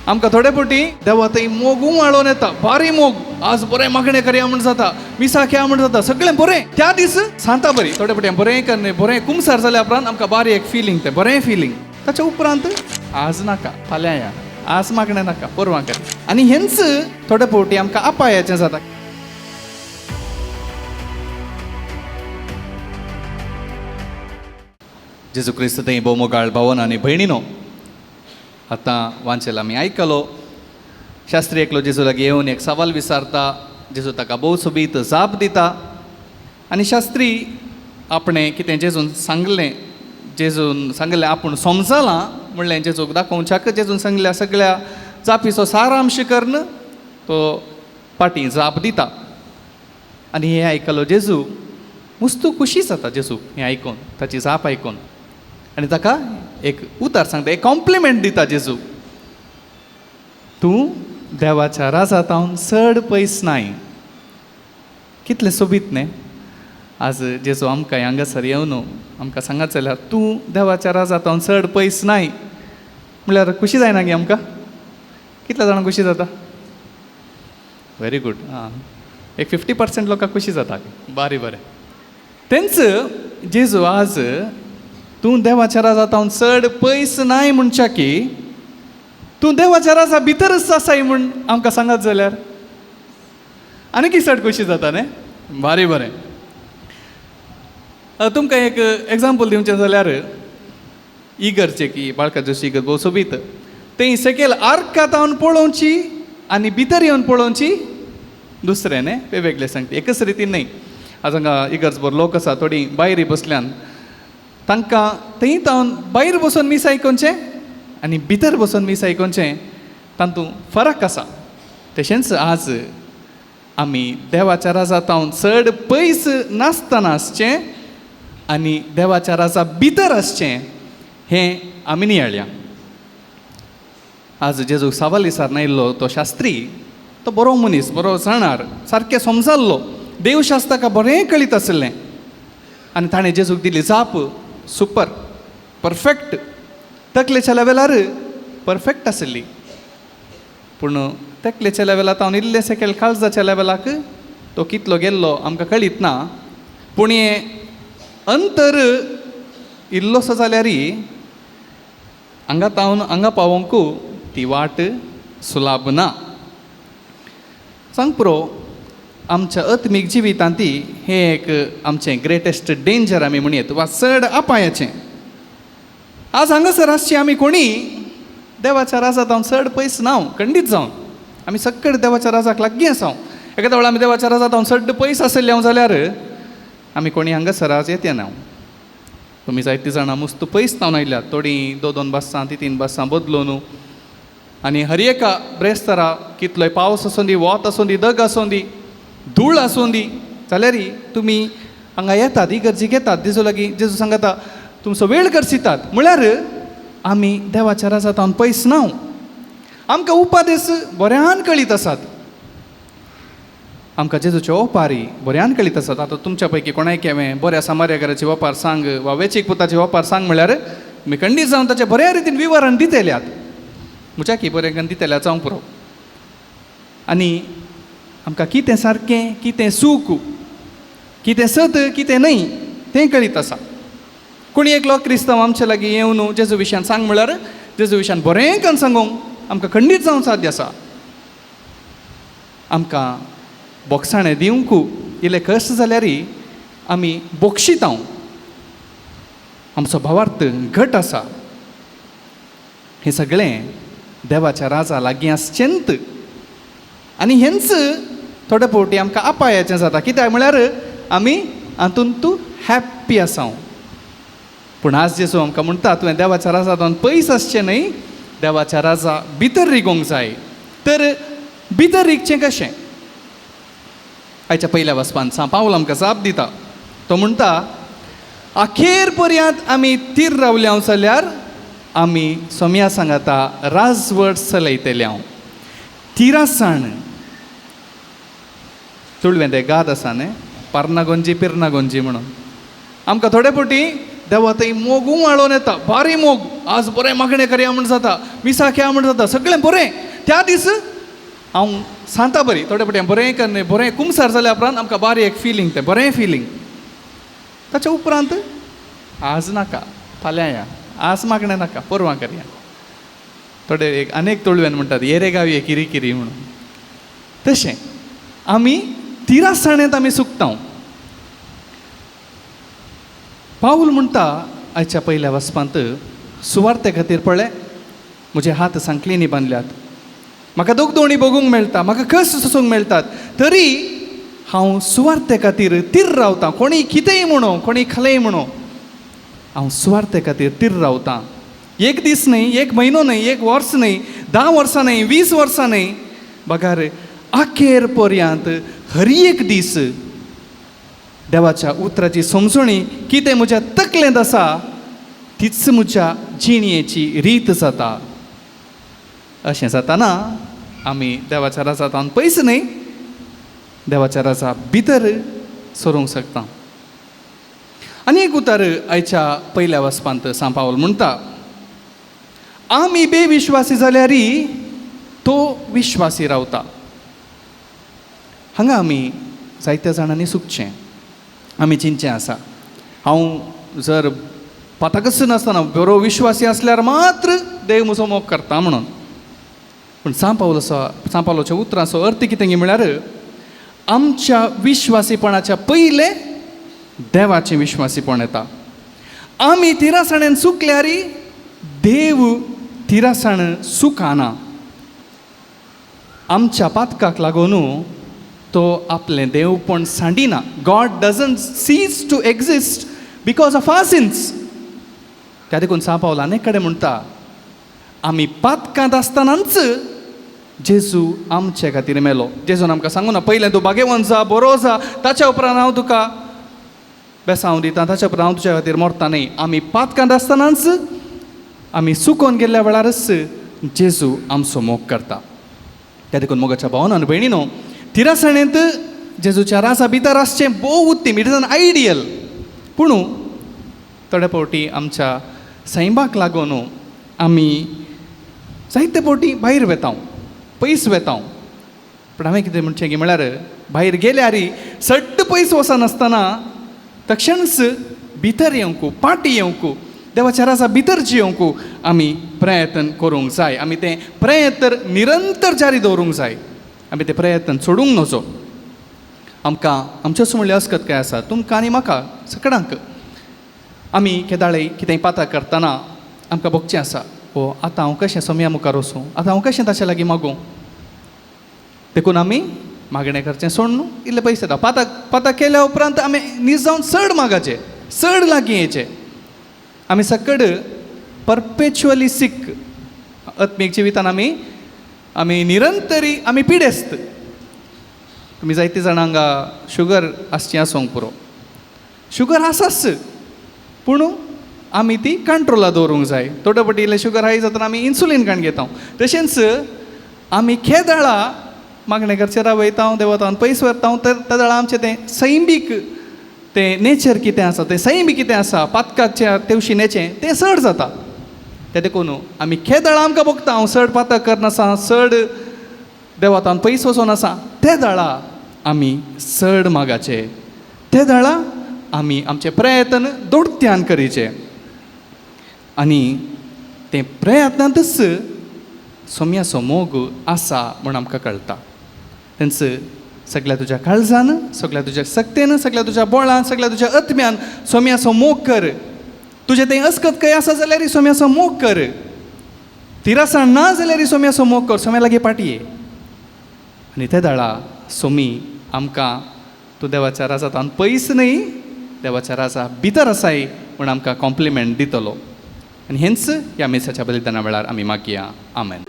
आमकां थोडे फावटी देवा थंय मोग उमाळोन येता, बारी मोग, आज बरें मागणें करया म्हूण जाता, मिसा खेया म्हूण जाता, सगळें बरें. त्या दीस सांता बरी थोडे फावटी बरें करणे बरें कुमसार जाल्या उपरांत आमकां बारी एक फिलींग, तें बरें फिलींग. ताच्या उपरांत आज नाका, फाल्यां या, आज मागणें नाका, परवां कर. आनी हेंच थोडे फावटी आमकां अपायाचें जाता. जेजू क्रिस्त थंय भोवमोगाळ भावन आनी भयणीनो, आतां वांचेल आमी आयकलो. शास्त्री एकलो जेजू लागीं येवन एक सवाल विचारता, जेजू ताका भोव सोबीत जाप दिता. आनी शास्त्री आपणें कितें जेजून सांगलें, जेजून सांगलें आपूण समजलां म्हणलें जेजूक दाखोवच्याक, जेजून सांगल्या सगळ्या जापीचो सारांश करून तो पाटी जाप दिता. आनी हें आयकलो जेजू मुस्तू खुशी जाता, जेजू हें आयकून, ताची जाप आयकून. आनी ताका एक उतार सांगता, एक कॉम्प्लिमेंट दिता जेजू, तूं देवाच्या राजांत चड पयस नाय. कितलें सोबीत न्ही आज जेजू आमकां हांगासर येवन आमकां सांगत जाल्यार तूं देवाच्या राजांत चड पयस नाय म्हणल्यार खुशी जायना गे आमकां? कितल्या जाणांक खुशी जाता? Very good. आं, एक 50% लोकांक खुशी जाता. बरें बरें. तेंच जेजू आज तूं देवाच्या राजांत चड पयस नाय म्हणच्या की तूं देवाच्या राजा भितरच आसाय म्हूण आमकां सांगत जाल्यार आनी की चड खुशी जाता न्ही? बारी बरें. तुमकां एक एग्जाम्पल दिवचें जाल्यार इगर्जे की बाळका जोशी इगर्ज भोव सोबीत, थंय सकयल आर्कातावन पळोवची आनी भितर येवन पळोवची दुसरें न्ही, वेगवेगळे सांगता, एकच रितीन न्हय. आज हांगा इगर्ज बरो लोक आसा, थोडीं भायर बसल्यान, तांकां थंय तावन भायर बसून मीस आयकोवचें आनी भितर बसून मीस आयकोवचें तातूंत फरक आसा. तशेंच आज आमी देवाच्या राजांत चड पयस नासतना आसचें आनी देवाच्या राजा भितर आसचें हें आमी नियाळया. आज जेजूक सवाल विचारून आयिल्लो तो शास्त्री, तो बरो मनीस, बरो जाणार, सारकें समजाल्लो, देवशास्त्र ताका बरें कळीत आशिल्लें. आनी ताणें जेजूक दिली जाप सुपर परफेक्ट, तकलेच्या लेवलार परफेक्ट आशिल्ली. पूण तकलेच्या लेवलार तावन इल्लें सकयल काळजाच्या लेवलाक तो कितलो गेल्लो आमकां कळीत ना. पूण हें अंतर इल्लोसो जाल्यार हांगा तावन हांगा पावोवंक ती वाट सुलाभ ना. सांग पुरो, आमच्या आत्मीक जिवितांत ती हें एक आमचें ग्रेटेस्ट डेंजर आमी म्हणयेत वा चड अपायाचें. आज हांगासर आसची आमी कोणी देवाच्या राजांत हांव चड पयस ना, खंडीत जावन आमी सगळे देवाच्या राजाक लागीं आसा. एखाद्या वेळार आमी देवाच्या राजांत हांव चड पयस आशिल्ले हांव जाल्यार आमी कोणी हांगासर आज येते ना. तुमी जायतीं जाणां मुस्त पयस जावन आयल्यात, थोडीं 2 2 बसां 3 3 बसां बदलून. आनी हर एका ब्रेस्तारा कितलोय पावस आसूं दी, वत आसूं दी, दग आसूं दी, धूळ आसूं दी, जाल्यार तुमी हांगा येतात, इगर्जीक येतात, जेजू लागीं जेजू सांगता तुमचो वेळ खर्चितात. म्हळ्यार आमी देवाच्या राजांत पयस ना. आमकां उपादेस बऱ्यान कळीत आसात, आमकां जेजूच्यो ओपारी बऱ्यान कळीत आसात. आतां तुमच्या पैकी कोणाय हांवें बऱ्या सामार्याकाराची ओपार सांग वा वेचीक पुताची ओपार सांग म्हळ्यार तुमी खंडीत जावन ताचें बऱ्या रितीन विवरण दितल्यात, म्हज्या की बरें दितल्यात जावंक पुरो. आनी आमकां कितें सारकें, कितें सूख, कितें सत, कितें न्हय तें कळीत आसा. कोणी एकलो क्रिस्तांव आमचे लागीं येवन जेजू विशयान सांग म्हळ्यार जेजू विशयान बरें करून सांगूंक आमकां खंडीत जावंक साध्य आसा. आमकां बोगसाणें दिवंक इल्लें कश्ट जाल्यार आमी बोगशितांव, आमचो भावार्थ घट आसा. हें सगळें देवाच्या राजा लागीं आसचेंत. आनी हेंच थोडे फावटी आमकां अपायाचें जाता. कित्याक म्हळ्यार आमी हातूंत तूं हॅप्पी आसा. पूण आज जेजू आमकां म्हणटा तुवें देवाच्या राजांत पयस आसचें न्हय, देवाच्या राजा भितर रिगोवंक जाय. तर भितर रिगचें कशें? आयच्या पयल्या वाचपान सांव पावल आमकां जाप दिता. तो म्हणटा अखेर पर्यंत आमी थीर रावल्या जाल्यार आमी सोम्या सांगाता राजवट चलयतले. हांव थिरासाण तुळवें तें गाद आसा न्ही, पारना गोंजी पिरना गोंजी म्हणून. आमकां थोडे फावटी देवा थंय मोग उमाळोन येता, बारी मोग, आज बरें मागणें करया म्हण जाता, मिसा खेया म्हण जाता, सगळें बरें. त्या दीस हांव सांता बरी थोडे फावटी बरें करने बरें कुमसार जाल्या उपरांत आमकां बारी एक फिलींग, तें बरें फिलींग. ताच्या उपरांत आज नाका, फाल्यां या, आज मागणें नाका, परवां करया. थोडे एक अनेक तोळव्यान म्हणटात येरे गावये किरी किरी म्हणून. तशें आमी तिरासाणेंत आमी सुकता. पावल म्हणटा आयच्या पयल्या वाचपांत, सुवार्ते खातीर पळय म्हजे हात सांकलींनी बांदल्यात, म्हाका दोगदोणी भोगूंक मेळटा, म्हाका कस सोसूंक मेळटात, तरी हांव सुवार्ते खातीर तीर रावतां. कोणी कितेंय म्हणो, कोणी खालेंय म्हणो, हांव सुवार्ते खातीर तीर रावतां. एक दीस न्हय, एक म्हयनो न्हय, एक वर्स न्हय, 10 वर्सां न्हय, 20 वर्सां न्हय, बगार अखेर पर्यंत हर एक दीस देवाच्या उतराची समजणी कितें म्हज्या तकलेंत आसा तीच म्हज्या जिणयेची रीत जाता. अशें जाताना आमी देवाच्या राजांत पयस न्हय, देवाच्या राजा भितर सरूंक शकता. आनी एक उतर आयच्या पयल्या वाचपांत सांत पावल म्हणटा, आमी बेविश्वासी जाल्यार तो विश्वासी रावता. हांगा आमी जायत्या जाणांनी चुकचें, आमी चिंतचें आसा, हांव जर पाताकच नासतना बरो विश्वासी आसल्यार मात्र देव म्हजो मोग करता म्हणून. पूण सांत पावलाच्या उतरांचो अर्थ कितें म्हळ्यार आमच्या विश्वासीपणाच्या पयलें देवाचें विश्वासीपण येता. आमी तिरासाणेन चुकल्यार देव तिरासाण चुकाना. आमच्या पातकाक लागून तो आपलें देवपण सांडिना. God doesn't cease to exist because of our sins. त्या देखून सांत पावल अनेक कडेन म्हणटा, आमी पातकांत आसतनाच जेजू आमचे खातीर मेलो. जेजून आमकां सांगू ना पयलें तूं भागेवन जा, बरो जा, ताच्या उपरांत हांव तुका बेसांव दिता, ताच्या उपरांत हांव तुज्या खातीर मरता. न्हय, आमी पातकांत आसतनाच, आमी चुकोन गेल्ल्या वेळारच जेजू आमचो मोग करता. त्या देखून मोगाच्या भावान आनी भयणीनो, तिरासणेंत जेजूच्या राजा भितर आसचें भोव उत्तम, it is an ideal. पूण थोडे फावटी आमच्या सैमाक लागून आमी जायते फावटी भायर वेता, पयस वेता. पूण हांवें कितें म्हणचें की म्हळ्यार भायर गेल्यार सड्ड पयस वचनासतना तक्षणच भितर येवंक, पाटी येवंक, देवाच्या राजा भितर जियोवंक आमी प्रयत्न करूंक जाय. आमी तें प्रयत्न निरंतर जारी दवरूंक जाय. आमी तें प्रयत्न सोडूंक नजो. आमकां आमच्योच म्हणल्यार अस्कत काय आसा तुमकां आनी म्हाका सगळ्यांक. आमी केदाळे कितेंय पाता करतना आमकां भोगचें आसा, ओ आतां हांव कशें सोम्या मुखार वचूं, आतां हांव कशें ताच्या लागीं मागूं. देखून आमी मागणें करचें सोडून इल्ले पयशे दिता. पाता पाता केल्या उपरांत आमी नीज जावन चड मागाचें, चड लागीं येचें. आमी सकड परपेच्युअली सीक आत्मीक जिवितान आमी आमी निरंतरी आमी पिडेस्त. तुमी जायते जाणां हांगा शुगर आसची आसूंक पुरो, शुगर आसाच, पूण आमी ती कंट्रोला दवरूंक जाय. थोडे फावटी इल्लें शुगर हाय जातना आमी इन्सुलीन काडून घेता. तशेंच आमी खेदळा मागणें करचें रावयता, देवतान पयस व्हरता, तर त्या वेळार आमचें तें सैमीक तें नेचर कितें आसा, तें सैम कितें आसा, पातकाच्या तेवशीन येचें तें चड जाता. तें देखून आमी खेदळा आमकां भोगता, हांव चड पातक करनासा, चड देवतान पयस वचोन आसा, ते दळा आमी चड मागाचे, ते दळा आमी आमचे प्रयत्न दोडत्यान करीचे. आनी तें प्रयत्नांतच सोम्याचो मोग आसा म्हूण आमकां कळटा. तेंच सगळ्या तुज्या काळजान, सगळ्या तुज्या सक्तेन, सगळ्या तुज्या बोळान, सगळ्या तुज्या आत्म्यान सोम्याचो मोग कर. तुजें तें अस्कत खंय आसा जाल्यार सोम्याचो मोग कर. तिरासाण ना जाल्यार सोम्याचो मोग कर, सोम्या लागीं पाटये. आनी ते दाळा सोमी आमकां तूं देवाच्या राजांत पयस न्हय, देवाच्या राजा भितर आसाय म्हूण आमकां कॉम्प्लिमेंट दितलो. आनी हेंच ह्या मिसाच्या बलिदाना वेळार आमी मागया. आमेन.